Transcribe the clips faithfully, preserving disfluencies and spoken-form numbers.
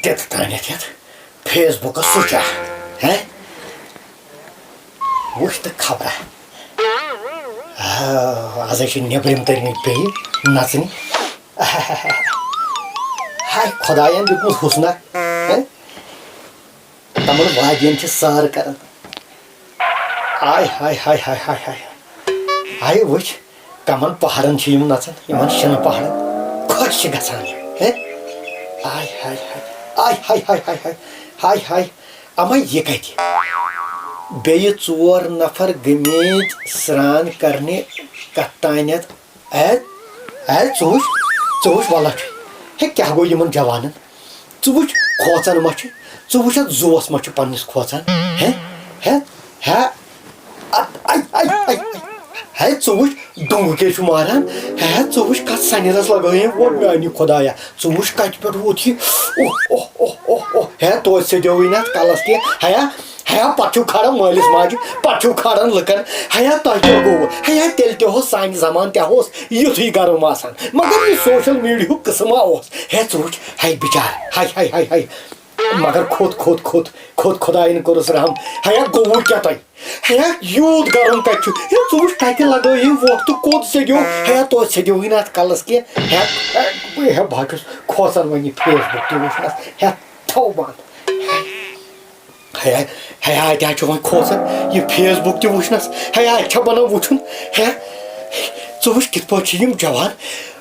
دِتہٕ تانٮ۪تھ یَتھ فیس بُکَس سُچ اَکھ، ہے؟ وٕچھ تہٕ خبرا۔ آ، آز حظ چھِ نیٚبرِم تٔرمٕتۍ بیٚیہِ نَژنہِ۔ ہاے خۄدایَن دیُتمُت حُسنا، ہے؟ تِمَن وادِیَن چھِ سٲر کَران۔ آے ہاے ہاے ہاے ہاے ہاے۔ آے وٕچھ، کَمَن پہاڑَن چھِ یِم نَژان، یِمَن شِنہٕ پہاڑَن۔ خۄش چھِ گژھان یِم، ہے؟ آے ہاے ہاے۔ آے ہاے ہاے ہاے ہاے۔ ہاے ہاے۔ اما یہِ کَتہِ؟ بیٚیہِ ژور نفر گٔمٕتۍ سرٛان کرنہِ کَتھ تانٮ۪تھ۔ اے، اے، ژٕ وٕچھ، ژٕ وٕچھ وَلَٹھ۔ ہے، کیٛاہ گوٚو یِمَن جوانَن؟ ژٕ وٕچھ کھوژان ما چھِ؟ ژٕ وٕچھ اَتھ زُوَس ما چھِ پنٛنِس کھوژان؟ ہے، ہے، ہے، اَتھ، اَے، اَے، اَے، اَے۔ ہے، ژٕ وٕچھ ڈوٚنگہٕ کیٛاہ چھُ ماران؟ ہے، ژٕ وٕچھ کَتھ سَنٮ۪رَس لَگٲوِم ووٹ میٛانہِ خۄدایا۔ ژٕ وٕچھ کَتہِ پٮ۪ٹھ ووت یہِ۔ اوہ، اوہ، اوہ، اوہ، اوہ۔ ہے، توتہِ سیٚدیووٕے نہٕ اَتھ کَلَس کینٛہہ۔ ہیا، ہیا، پَتہٕ چھُو کھاران مٲلِس ماجہِ، پَتہٕ چھُو کھاران لُکَن۔ ہیا، تۄہہِ کیٛاہ گوٚوٕ؟ ہیا، تیٚلہِ تہِ اوس سانہِ زمانہٕ تہِ اوس یُتھُے گرم آسان۔ مگر یہِ سوشل میٖڈیاہُک قٕصہٕ ما اوس؟ ہے، ژٕ وٕچھ، ہے بِچار، ہاے، ہاے، ہاے، ہاے۔ مگر کھوٚت، کھوٚت، کھوٚت، کھوٚت خۄدایَن کوٚرُس رحم۔ ہیا، گوٚوٕ کیٛاہ تۄہہِ؟ ہے، یوٗت گرم کتہِ چھُ؟ ہے، ژٕ وٕچھ، کتہِ لگٲو یہِ وۄٹھ تہٕ کوٚت سیٚدیو؟ ہے، توتہِ سیٚدیووٕے نہٕ اتھ کلس کینٛہہ۔ ہے، ہے، ہے، بہٕ ہا چھُس کھوژان وۄنۍ یہِ فیس بُک تہِ وٕچھنس۔ ہے، تھاو بنٛد۔ ہے، ہے، ہے، اتہِ ہا چھُ وۄنۍ کھوژان یہِ فیس بُک تہِ وٕچھنس۔ ہے، اتہِ چھا بنان وٕچھُن؟ ہے، ژٕ وٕچھ، کِتھ پٲٹھۍ چھِ یِم جوان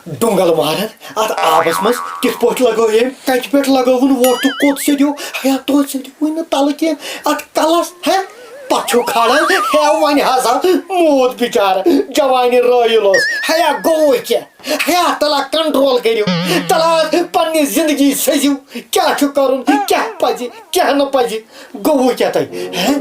ڈُنٛگل ماران۔ اتھ آبس منٛز کِتھ پٲٹھۍ لگٲو أمۍ؟ کتہِ پٮ۪ٹھ لگٲوُن وۄٹھ تہٕ کوٚت سیٚدیو؟ ہیا، توتہِ سیٚدیووٕے نہٕ تلہٕ کینٛہہ۔ اتھ کلس، ہے، پتہٕ چھُو کھالان، ہے، وۄنۍ ہسا موٗد بِچارٕ، جوانہِ رٲیِل اوس۔ ہیا، گوٚوُے کیٛاہ؟ ہیا، تلا کنٹرول کٔرِو، تلا پننہِ زندگی سٔزِو، کیٛاہ چھُ کرُن، کیٛاہ پزِ، کیٛاہ نہٕ پزِ، گوٚوُے کیٛاہ تۄہہِ؟ ہے،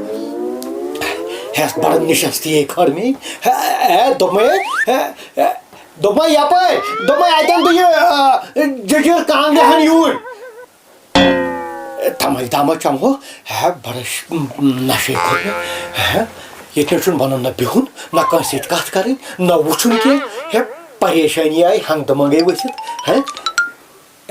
ہیس بڑٕ نِشس تہِ یے کھٲر مےٚ۔ ہے، ہے، دوٚپمَے، ہے، ہے، دوٚپمَے یَپٲرۍ، دوٚپمَے اَتٮ۪ن تہٕ یہِ، آ، جٔجیٖر کانٛگرِ ہَن یوٗرۍ۔ تَمَے دَمہ چَمہو، ہے، بَڑٕ ش-، نَشے کھوٚت مےٚ۔ ہے، ییٚتہِ نَے چھُنہٕ بَنان نہ بِہُن، نہ کٲنٛسہِ سۭتۍ کَتھ کَرٕنۍ، نہ وٕچھُن کینٛہہ۔ ہے، پریشٲنی آیہِ ہنٛگہٕ تہٕ منٛگَے ؤسِتھ۔ ہے،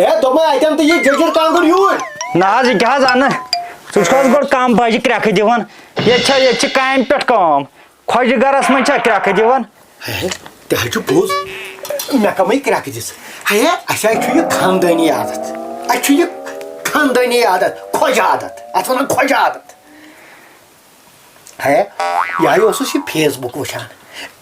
ہے، دوٚپمَے اَتٮ۪ن تہٕ یہِ جٔجیٖر کانٛگٕر یوٗرۍ۔ نہ حظ، یہِ کیٛاہ حظ اَنہٕ؟ ژٕ چھُکھ حظ گۄڈٕ کَم بَجہِ کرٛٮ۪کھٕ دِوان؟ ییٚتہِ چھا، ییٚتہِ چھِ کامہِ پٮ۪ٹھ کٲم۔ خۄجہِ گرس منٛز چھا کرٛٮ۪کہٕ دِوان؟ ہے، تہِ حظ چھُ پوٚز۔ مےٚ کمٕے کرٛٮ۪کہٕ دِژ؟ ہے، اَسہِ حظ چھُ یہِ خاندٲنی عادت۔ اَسہِ چھُ یہِ خاندٲنی عادت، خۄجہِ عادت۔ اَتھ وَنان خۄجہِ عادت۔ ہے، یہِ ہَے اوسُس یہِ فیس بُک وٕچھان۔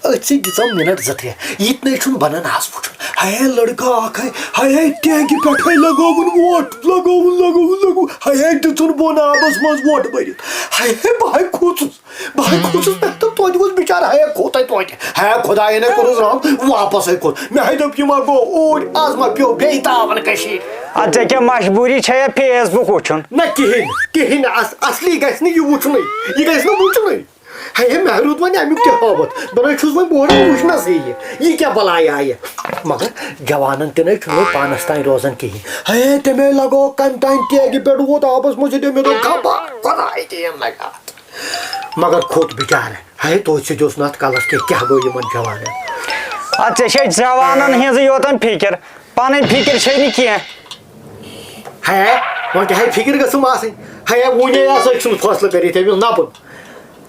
أتھۍ سۭتۍ دِژم مِنٹ زٕ ترٛےٚ۔ یہِ تہِ نَے چھُنہٕ بَنان آز وٕچھُن۔ ہے، لٔڑکہٕ اَکھ ہے، ہے، ہے، ٹینٛگہِ پٮ۪ٹھَے لَگٲوٕن ووٹ، لَگٲوٕن، لَگٲوٕن، لَگٲوٕن۔ ہے، ہے، دِژٕن بۄن آبَس منٛز ووٹ بٔرِتھ۔ ہے، ہے، بہٕ ہَے کھوٗژُس۔ بہٕ ہَے کھوٗژُس، مےٚ دوٚپ، توتہِ گوٚژھ بِچارٕ ہیا کھوٚتَے توتہِ۔ ہیا خۄدایَن ہے کوٚرُس رحم، واپَسَے کھوٚت۔ مےٚ ہَے دوٚپ، یہِ ما گوٚو اوٗرۍ، آز ما پیوٚو بیٚیہِ تاوَن کٔشیٖرِ۔ اَدٕ ژےٚ کیٛاہ مجبوٗری چھےٚ یا فیس بُک وٕچھُن؟ نہ کِہیٖنۍ، کِہیٖنۍ نہٕ، اَص-، اَصلی گژھِ نہٕ یہِ وٕچھُنُے، یہِ گژھِ نہٕ وٕچھُنُے۔ ہے، ہے، مےٚ روٗد وۄنۍ اَمیُک تہِ ہٲوَتھ، بہٕ نَے چھُس وۄنۍ بوران وٕچھنَسٕے یہِ، یہِ کیٛاہ بَلاے آیہِ۔ مگر جوانَن تہِ نَے چھُنہٕ وۄنۍ پانَس تام روزان کِہیٖنۍ۔ ہے، تَمے لَگوو کَنہِ تام ٹیگہِ پٮ۪ٹھ ووت آبَس منٛز، یہِ تٔمۍ مےٚ دوٚپ، خبر خۄداے دِیِن لَگان۔ مگر کھوٚت بِچارٕ۔ ہے، توتہِ سیوٚدُس نہٕ اَتھ کَلَس کینٛہہ، کیٛاہ گوٚو یِمَن جوانَن؟ اَدٕ ژےٚ چھے جوانَن ہِنٛزٕے یوتَن فِکِر، پَنٕنۍ فِکِر چھے نہٕ کینٛہہ۔ ہے، وۄنۍ کیٛاہ ہے فِکِر گٔژھٕم آسٕنۍ؟ ہے، وُنے ہسا چھُنہٕ فٲصلہٕ کٔرِتھ أمِس نَبُن۔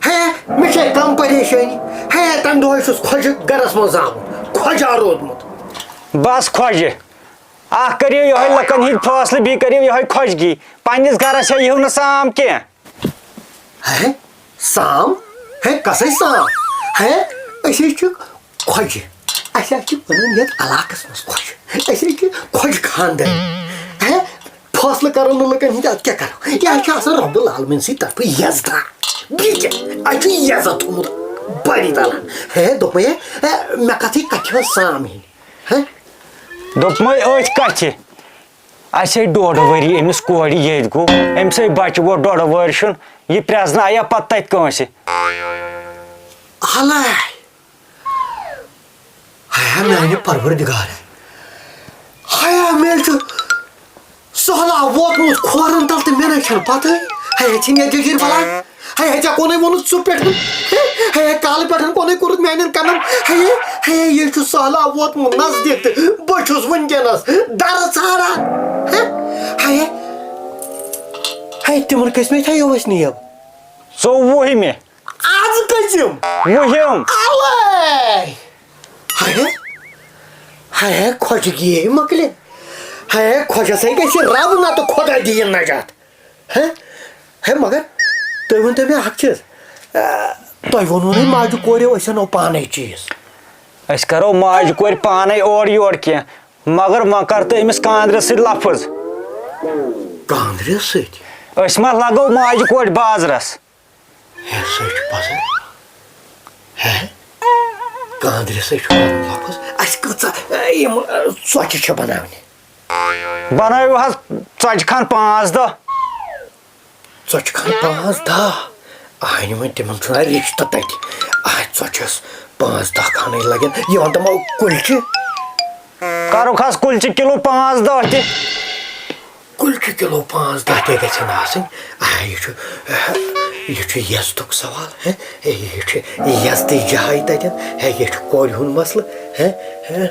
ہے، مےٚ چھے کَم پریشٲنی۔ ہے، تَمہِ دۄہَے چھُس خۄجہِ گَرَس منٛز زامُت، خۄجا روٗدمُت۔ بَس خۄجہِ، اَکھ کٔرِو یِہوٚے لُکَن ہِنٛدۍ فٲصلہٕ، بیٚیہِ کٔرِو یِہوٚے خۄجگی۔ پنٛنِس گَرَس ہے یِیِو نہٕ سام کینٛہہ۔ ہے، سام؟ ہے، کسے سام؟ ہے، أسۍ ہے چھِ خۄجہِ۔ اَسہِ حظ چھِ پَنٕنۍ یَتھ علاقَس منٛز خۄجہِ۔ أسۍ ہے چھِ خۄجہِ خاندٲنۍ۔ ہے، فٲصلہٕ کَرو نہٕ لُکَن ہِنٛدۍ، اَدٕ کیٛاہ کَرو؟ یہِ حظ چھُ آسان رۄبُ العالمیٖن سٕنٛدِ طرفہٕ یَزدان۔ بیٚیہِ کیٛاہ؟ اَسہِ چھُ یَزت تھوٚمُت بٲری تعالیٰ ہَن۔ ہے، دوٚپمَے ہے، ہے، مےٚ کَتھٕے کَتھِ ہٕنٛز سام ہِنٛدۍ۔ ہے؟ دوٚپمَے أتھۍ کَتھِ۔ اَسہِ ہے ڈۄڈ ؤری أمِس کورِ ییٚتہِ گوٚو، أمِس ہے بَچہٕ ووت ڈۄڈ ؤرۍ شُن، یہِ پرٛزناویا پَتہٕ تَتہِ کٲنٛسہِ؟ ہَلاے! ہایا میٛانہِ پروردگار! ہایا مےٚ چھُ سہلاب ووتمُت کھورَن تَل تہٕ مےٚ نَے چھَنہٕ پَتہٕے۔ ہایا ژھٕنۍ یَتھ جٔجیٖر بَلاے۔ ہے، ہے، ژےٚ کونُے ووٚنُتھ ژٕ پٮ۪ٹھ؟ ہے، ہے، کالہٕ پٮ۪ٹھ کونُے کوٚرُتھ میانٮ۪ن کَنَن؟ ہے، ہے، یہِ چھُ سہلاب ووتمُت نزدیٖک تہٕ بہٕ چھُس وٕنکیٚنَس دَرٕ ژھانڈان۔ ہے، ہے، ہے، تِمَن کٔژمہِ تھایو اَسہِ نیب؟ ژوٚوُہمہِ۔ آز کٔژِم؟ وُہِم۔ اَوَے۔ ہے، ہے، خۄشکی ہے مۄکلہِ۔ ہے، خۄشَس ہے گژھِ رَب نَتہٕ خۄدا دِیِن نجات۔ ہے، ہے، مگر تُہۍ ؤنۍ تو مےٚ اَکھ چیٖز۔ آ، تۄہہِ ووٚنوُ نہٕ ماجہِ کورِ أسۍ اَنو پانَے چیٖز؟ أسۍ کَرو ماجہِ کورِ پانَے اورٕ یورٕ کینٛہہ، مگر وۄنۍ کَر تہٕ أمِس کاندرِس سۭتۍ لفظ۔ کاندرِس سۭتۍ؟ أسۍ ما لَگو ماجہِ کورِ بازرَس؟ ہے، سُے چھُ پَزر۔ ہے، کاندرِس سۭتۍ چھُ پَزر لفظ۔ اَسہِ کۭژاہ، اے، یِم، اے، ژۄچہِ چھِ بَناونہِ؟ بَنٲیِو حظ ژۄچہِ خان پانٛژھ دَہ۔ ژۄچہِ خان پانٛژھ دَہ؟ اَہَنہِ وۄنۍ تِمَن چھُنہ رِشتہٕ تَتہِ۔ اَہَنہِ ژۄچَس پانٛژھ دَہ خانٕے لَگن۔ یہِ وَن تہٕ مےٚ کُلچہِ؟ کَرُکھ حظ کُلچہِ کِلوٗ پانٛژھ دَہ تہِ۔ کُلچہِ کِلوٗ پانٛژھ دَہ تہِ گژھن آسٕنۍ۔ آ، یہِ چھُ، یہِ چھُ یَزتُک سوال، ہے، یہِ چھُ یَزتٕچ جاے تَتٮ۪ن، ہے، یہِ چھُ کورِ ہُنٛد مسلہٕ، ہے، ہے۔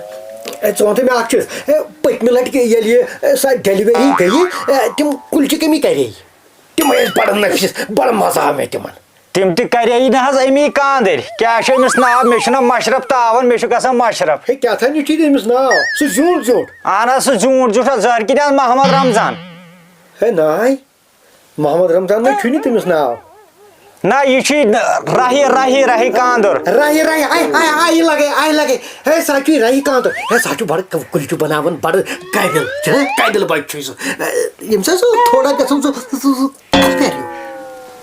اے، ژٕ وَن تہٕ مےٚ اَکھ چیٖز، ہے، پٔتمہِ لَٹہِ ییٚلہِ یہِ، اے، سۄ delivery گٔیہِ، اے، تِم کُلچہِ کٔمی کَرے؟ تِم ٲسۍ بَڑٕ نفیٖس، بَڑٕ مَزٕ آو مےٚ تِمَن۔ تِم تہِ کَرے نہٕ حظ أمی کاندٕرۍ۔ کیٛاہ چھُ أمِس ناو؟ مےٚ چھُنہ مشرف تاوَن، مےٚ چھُ گژھان مشرف۔ ہے، کیٛاہ تھانۍ چھُے أمِس ناو؟ سُہ زیوٗٹھ زیوٗٹھ۔ اہن حظ، سُہ زیوٗٹھ زیوٗٹھ حظ، زہر کِنۍ حظ محمد رمضان۔ ہے ناے، محمد رمضان نَے چھُے نہٕ تٔمِس ناو۔ نہ، یہِ چھُے راہی، راہی، راہی کاندُر۔ راہی، راہی، آے، آے، آے، یہِ لگے، آے، لگے۔ ہے، سُہ چھُے راہی کاندُر۔ ہے، سُہ چھُ بڑٕ ک-، کُلچہِ بناوان، بڑٕ قٲبِل، چھُنہ قٲبِل بچہٕ چھُے سُہ۔ ییٚمِس حظ سُہ تھوڑا گژھان سُہ، سُہ، سُہ، سُہ، سُہ کَرِ۔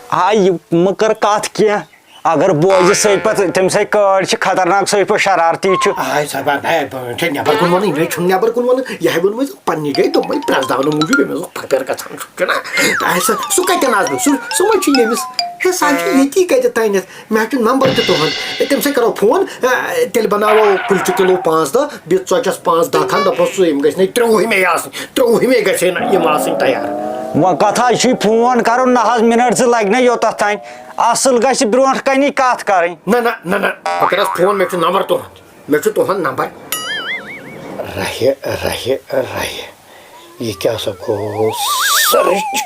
آ، یہِ مہٕ کر کتھ کینٛہہ۔ اگر بوزِ سۭتۍ پتہٕ تٔمۍ سۭتۍ کٲڑۍ چھِ خطرناک، سۭتۍ پٲٹھۍ شرارتی چھُ۔ آے سا، بہٕ، بہٕ، بہٕ چھُ نٮ۪بر کُن وَنان، یہِ چھُنہٕ نٮ۪بر کُن وَنان، یہِ ہے ووٚن وۄنۍ پننہِ جایہِ، دوٚپمَے پرٛزناونہٕ موٗجوٗب ییٚمِس بہٕ فَپیر گژھان چھُس، چھُنہ؟ آے سا، سُہ کَتٮ۪ن آسہٕ بہٕ؟ سُہ، سُہ ما چھُ ییٚمِس؟ ہے، سُہ ہا چھُ ییٚتی کَتہِ تانٮ۪تھ، مےٚ ہا چھُ نمبر تہِ تُہُنٛد، ہے، تٔمۍ سۭتۍ کَرو فون، آ، تیٚلہِ بَناوو کُلچہِ کِلوٗ پانٛژھ دَہ، بیٚیہِ ژۄچَس پانٛژھ دَہ کھنٛڈ، دَپہوس سُہ یِم گژھِ نَے ترٛۆوُہمے آسٕنۍ، ترٛۆوُہمے گژھِ ہے نہ یِم آسٕنۍ تیار۔ وۄنۍ کَتھ حظ چھُے فون کَرُن، نہ حظ مِنٹ زٕ لَگہِ نہ یوٚتَتھ تانۍ۔ اصل گژھِ برونٹھ کنی کتھ کرٕنۍ۔ نہ، نہ، نہ، نہ، بہٕ کرس فون، مےٚ چھُ نمبر تُہُنٛد، مےٚ چھُ تُہُنٛد نمبر۔ رہہِ، رہہِ، رہہِ، یہِ کیٛاہ سا گوٚو؟ سٔرٕچ،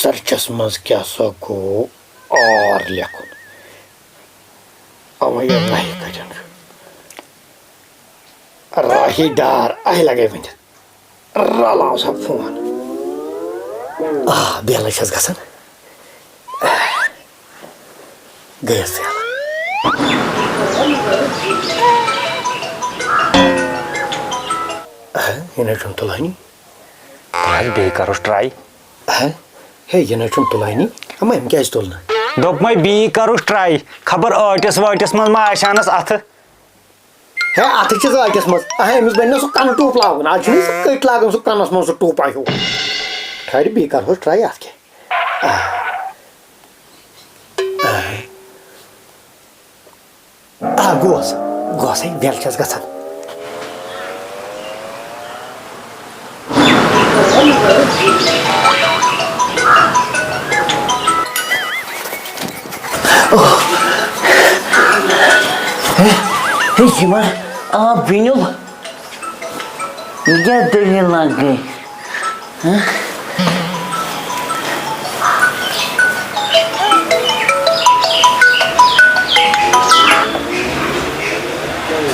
سٔرچس منٛز کیٛاہ سا گوٚو؟ آر لیکھُن۔ اَوَے یہِ رہہِ کتٮ۪ن چھُ؟ راہی ڈار، اَہہِ لگے ؤنِتھ۔ رلاو سا فون۔ آ، بیلہٕ چھَس گژھان۔ گٔیَس بیلہٕ۔ آ، یہِ نَے چھُنہٕ تُلٲنی۔ تَلہٕ حظ بیٚیہِ کَروس ٹراے۔ آ، ہے، یہِ نَے چھُنہٕ تُلٲنی۔ اما، أمۍ کیٛازِ تُل نہٕ؟ دوٚپمَے بیٚیہِ کَروس ٹراے۔ خبر ٲٹِس وٲٹِس منٛز ما آسہِ ہَنَس اَتھٕ۔ ہے، اَتھٕ چھِس ٲٹِس منٛز۔ اَہَے، أمِس بَنہِ نا سُہ کَنہٕ ٹوٗپ لاگُن۔ آز چھُنہٕ سُہ کٔٹۍ لاگان، سُہ کَنَس منٛز سُہ ٹوٗپا ہیوٗ۔ ٹھہرِ، بیٚیہِ کَرہوس ٹراے اَتھ کیٛاہ۔ آہ۔ آہ۔ آ، گوس۔ گوسَے، وٮ۪ل چھَس گژھان۔ ہے، ہے، یہِ ما آو بِنیُل؟ یہِ کیٛاہ دٔلیٖلہ گٔے؟ ہہ؟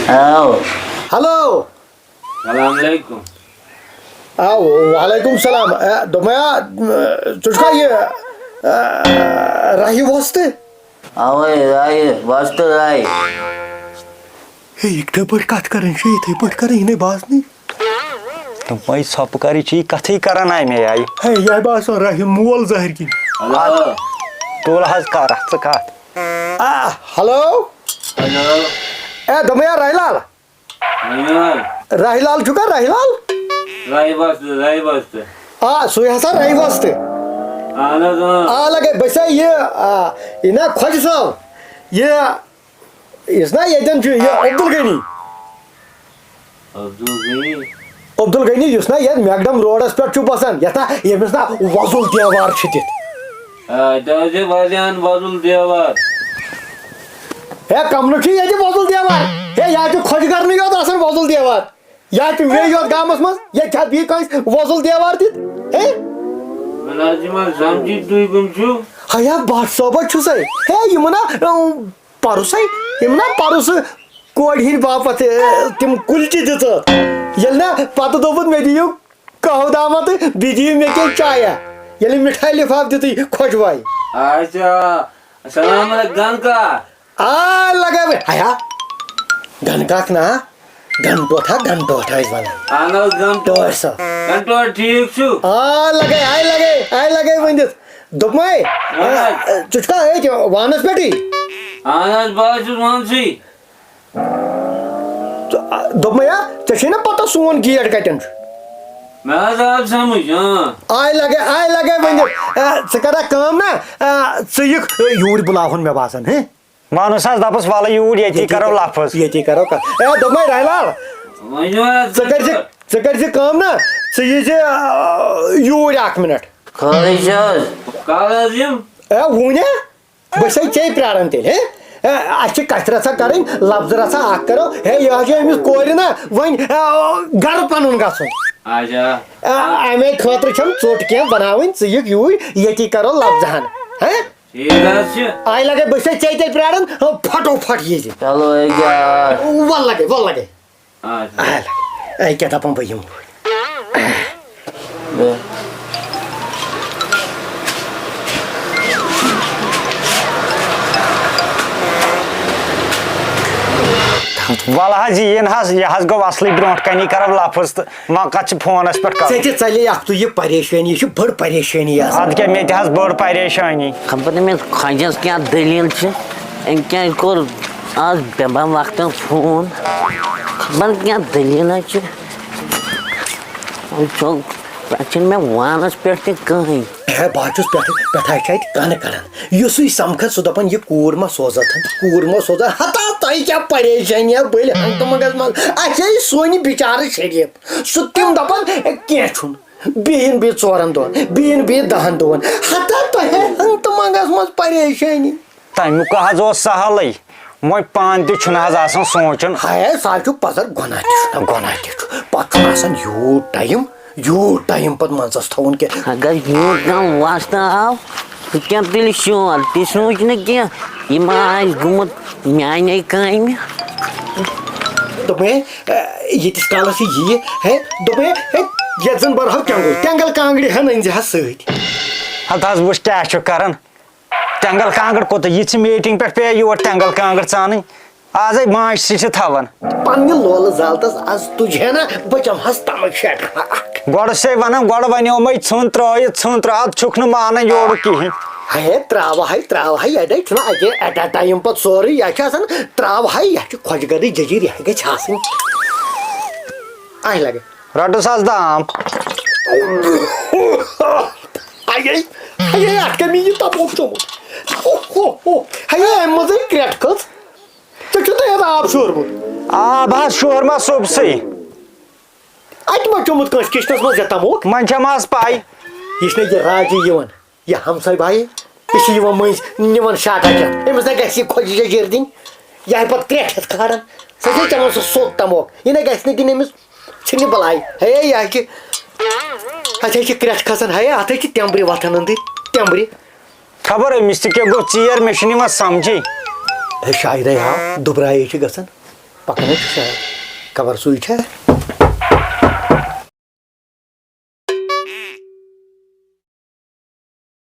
آو۔ ہیلو۔ السلام علیکم۔ آ، وعلیکم السلام۔ اے، دوٚپمَے، آ، ژٕ چھُکھا یہِ، آ، راہی وۄستہٕ؟ اوے، راہی وۄستہٕ راہی۔ ہے، یہِ کِتھٕ پٲٹھۍ کَتھ کَرٕنۍ چھِ؟ یِتھَے پٲٹھۍ کَرٕنۍ، یِنَے باسنٕے۔ دوٚپمَے ژھۄپہٕ کَرٕچ یہِ کَتھٕے کَران اَمے آیہِ۔ ہے، یہِ آیہِ باسان راہی مول زہر کِنۍ۔ ہیلو۔ تُل حظ کَر اَتھ ژٕ کَتھ۔ آ، ہیلو۔ ہیلو۔ اے، دوٚپمَے، آ، راہی لال۔ ؤنِو حظ۔ راہی لال چھُکھا، راہی لال؟ راہی وۄستہٕ، راہی وۄستہٕ۔ آ، سُے ہسا راہی وۄستہٕ۔ اہن حظ، اۭں۔ آ، لگے، بہٕ چھُسا یہِ، آ، یہِ نا خۄجہِ صٲب، یہِ، یُس نا ییٚتٮ۪ن چھُ، یہِ عبدالغنی۔ عبدالغنی؟ عبدالغنی، یُس نا یَتھ میکڈم روڈس پٮ۪ٹھ چھُ بسان، یَتھ نا، ییٚمِس نا وۄزُل دیوار چھُ دِتھ۔ آ، تۄہہِ حظ چھِ واریاہَن وۄزُل دیوار۔ ہے، کملہٕ چھُ ییٚتہِ وۄزُل دیوار۔ ہے، یا چھُ خۄش کرنٕے یوت آسان وۄزُل دیوار۔ یا چھُ مےٚ یوت گامَس منٛز، ییٚتہِ چھا بیٚیہِ کٲنٛسہِ وۄزُل دیوار دِتھ؟ ہے؟ وَلہٕ حظ، یِمَن سَمجھِتھ تُہۍ کٕم چھِو؟ ہیا، بٹ صٲبہ چھُسَے۔ ہے، یِمَن نا، اۭں، پَرُسَے، یِم نا پَرُسہٕ کورِ ہِنٛدۍ باپتھ، اے، تِم کُلچہِ دِژٕ۔ ییٚلہِ نا پَتہٕ دوٚپُن، مےٚ دِیِو قہوٕ دامہ تہٕ بیٚیہِ دِیِو مےٚ کینٛہہ چایا۔ ییٚلہِ مِٹھایہِ لِفاف دِتُے خۄشبوے۔ اچھا، السلام علیکم، گنکا۔ آ، لگے بہٕ۔ ہیا، گنکاک نا، گنٹوٹھ ہا، گنٹوٹھ ٲسۍ وَنان۔ اہن حظ، گنٹوٹھ۔ ٹٲٹھ سا۔ گنٹوٹھ ٹھیٖک چھُ؟ آ، لگے، آے لگے، آے لگے ؤنِتھ۔ دوٚپمَے، وَن حظ۔ آ، ژٕ چھُکھا أتھۍ وانَس پٮ۪ٹھٕے؟ اہن حظ، بہٕ حظ چھُس وانسٕے۔ ژٕ، آ، دوٚپمَے ہا، ژےٚ چھے نہ پتہ سون گیٹ کَتٮ۪ن چھُ؟ مےٚ حظ آو سمجھ، اۭں۔ آے لگے، آے لگے ؤنِتھ۔ آ، ژٕ کَرا کٲم نا، آ، ژٕ یِکھ، آ، یوٗرۍ بُلاوہُن مےٚ باسان، ہے؟ مانُس حظ دَپُس وَلہٕ یوٗرۍ، ییٚتی ییٚتی کَرو کَر-، لفظ۔ ییٚتی کَرو کَتھ۔ اے، دوٚپمَے رحلال، ؤنِو حظ، ژٕ کٔرۍ زِ، ژٕ کٔرۍ زِ کٲم نا، ژٕ یی زِ، آ، یوٗرۍ اَکھ مِنٹ۔ خٲرٕے چھِ حظ؟ کَر حظ یِم؟ اے، وُنہِ؟ بہٕ چھسے ژے پراران تیٚلہِ، ہے؟ اے، اَسہِ چھِ کَتھِ رژھا کَرٕنۍ، لفظہٕ رژھا اَکھ کَرو۔ ہے، یہِ حظ چھُ أمِس کورِ نا وۄنۍ، اے، گَرٕ پَنُن گژھُن۔ اچھا۔ اے، اَمے خٲطرٕ چھَم ژوٚٹ کینٛہہ بَناوٕنۍ، ژٕ یِکھ یوٗرۍ، ییٚتی کَرو لفظہٕ ہن۔ ہے؟ ٹھیٖک حظ چھُ۔ آے لگے، بہٕ چھسے ژے تیٚلہِ پراران، ہو، پھٹو پھٹ یی زِ۔ چلو، ییٚکیٛاہ آ۔ وَلہٕ لگے، وَلہٕ لگے۔ اچھا۔ آے لگے۔ اے، کیٛاہ دَپان بہٕ یِمہٕ وۄنۍ۔ بیٚیہِ۔ وَلہٕ حظ، یہِ یِن حظ، یہِ حظ گوٚو اَصلٕے، برونٛٹھ کَنی کَرو لفظ تہٕ وۄنۍ کَتھ چھِ فونَس پٮ۪ٹھ کَرُن؟ ژےٚ تہِ ژَلے اَکھتُے یہِ پریشٲنی، یہِ چھِ بٔڑ پریشٲنی آسان۔ اَدٕ کیٛاہ، مےٚ تہِ حظ بٔڑ پریشٲنی۔ خبر أمِس خۄجَس کیٛاہ دٔلیٖل چھِ، أمۍ کیٛازِ کوٚر آز بے بم وقتن فون؟ خبر کیٛاہ دٔلیٖلہ چھِ۔ وٕچھو، پٮ۪ٹھٕ چھِنہٕ مےٚ وانَس پٮ۪ٹھ تہِ کٕہٕنۍ۔ ہے، بہٕ حظ چھُس پٮ۪ٹھٕ، پٮ۪ٹھٕ حظ چھِ اَتہِ کَنہٕ کَڑان۔ یُسُے سَمکھان، سُہ دَپان، "یہِ کوٗر ما سوزَتھ؟ کوٗر ما سوزَتھ؟" ہتا تۄہہِ کیٛاہ پریشٲنی یا بٔلۍ ہنٛگتہٕ منٛگَس منٛز؟ اَسہِ ہے سونہِ بِچارٕ شریٖف۔ سُہ تِم دَپان، "کینٛہہ چھُنہٕ۔" بیٚیہِ یِن بیٚیہِ ژورَن دۄہَن، بیٚیہِ یِن بیٚیہِ دَہَن دۄہَن۔ ہتا تۄہہِ ہنٛگتہٕ منٛگَس منٛز پریشٲنی۔ تَمیُک حظ اوس سہلٕے، وۄنۍ پانہٕ تہِ چھُنہٕ حظ آسان سونٛچُن۔ ہاے، سُہ حظ چھُ پَزر، گۄناہ تہِ چھُنہ، گۄناہ تہِ چھُ۔ پَتہٕ چھُنہٕ آسان یوٗت ٹایم، یوٗت ٹایم پَتہٕ منٛزَس تھاوُن کینٛہہ۔ اگر یوٗت کانٛہہ واسطہٕ آو، تہٕ کیٛاہ تیٚلہِ شور؟ تہِ سونٛچ نہٕ کینٛہہ، یہِ ما آسہِ گوٚمُت میٛانے کامہِ؟ دوٚپمَے، اے، ییٖتِس کالَس یہِ یِیہِ، ہے، دوٚپمَے، ہے، یَتھ زَن بَرہو تٮ۪نٛگُل، تٮ۪نٛگَل کانٛگرِ ہَن أنۍ زِ ہا سۭتۍ۔ ہَتہٕ حظ وٕچھ کیٛاہ چھُ کَران۔ تٮ۪نٛگَل کانٛگٕر کوٚت؟ یہِ چھِ میٖٹِنٛگ پٮ۪ٹھ پیٚیہِ یور تٮ۪نٛگَل کانٛگٕر ژانٕنۍ۔ آزَے ماجہِ سۭتۍ چھِ تھاوان۔ پننہِ لولہٕ زالتس از تُجہِ ہے نا بہٕ چمہٕ ہس تمٕچ شیٹھ اکھ۔ گۄڈٕ چھسے ونان، گۄڈٕ ونیومے ژھُن ترٲیِتھ، ژھُن ترٲ-، اتھ چھُکھ نہٕ مانان یورُک کِہینۍ۔ ہے تراوہے، تراوہے، یڈے چھُنہ اکے at a time پتہٕ سورُے، یا چھُ آسان تراوہے، یا چھُ خۄش گردٕچ ججیٖر، یہے گژھِ آسٕنۍ۔ آے لگے۔ رٹُس حظ دام۔ ہیے، ہیے، اتھ کمہِ یہِ تپوک چومُت؟ ہو، ہو، ہو۔ ہیے، امہِ منٛزے کرٛٮ۪ٹھ کھٔژ۔ ژےٚ چھُتھ یتھ آب شورمُت؟ آب حظ شور ما صُبسٕے۔ اتہِ ما چومُت کٲنٛسہِ کِچنس منٛز یہِ تموک؟ وۄنۍ چھم حظ پاے۔ یہِ چھُنہ یہِ راجی یِوان، یہِ ہمساے بھایی، یہِ چھِ یِوان مٔنٛزۍ نِوان شاٹا کیٛاہ؟ أمِس نہ گژھِ یہِ خۄجہِ ججیٖر دِنۍ۔ یہِ ہا پتہٕ کرٛٮ۪ٹھ ہٮ۪تھ کھاران۔ سۄ چھے چٮ۪وان سُہ سوٚت تموک۔ یہِ نہ گژھِ نہٕ دِنۍ أمِس ژھٕنہِ بلاے۔ ہے، یہِ ہا چھِ، اتھ ہا چھِ کرٛٮ۪ٹھ کھسان۔ ہے، اتھ ہا چھِ تٮ۪مبرِ وۄتھان أنٛدٕرۍ، تٮ۪مبرِ۔ خبر أمِس تہِ کیٛاہ گوٚو ژیر، مےٚ چھُنہٕ یِوان سمجھے۔ ہے، شاید ہے ہا دُبرایے چھِ گژھان۔ پکان حظ چھُ شاید۔ خبر سُے چھا؟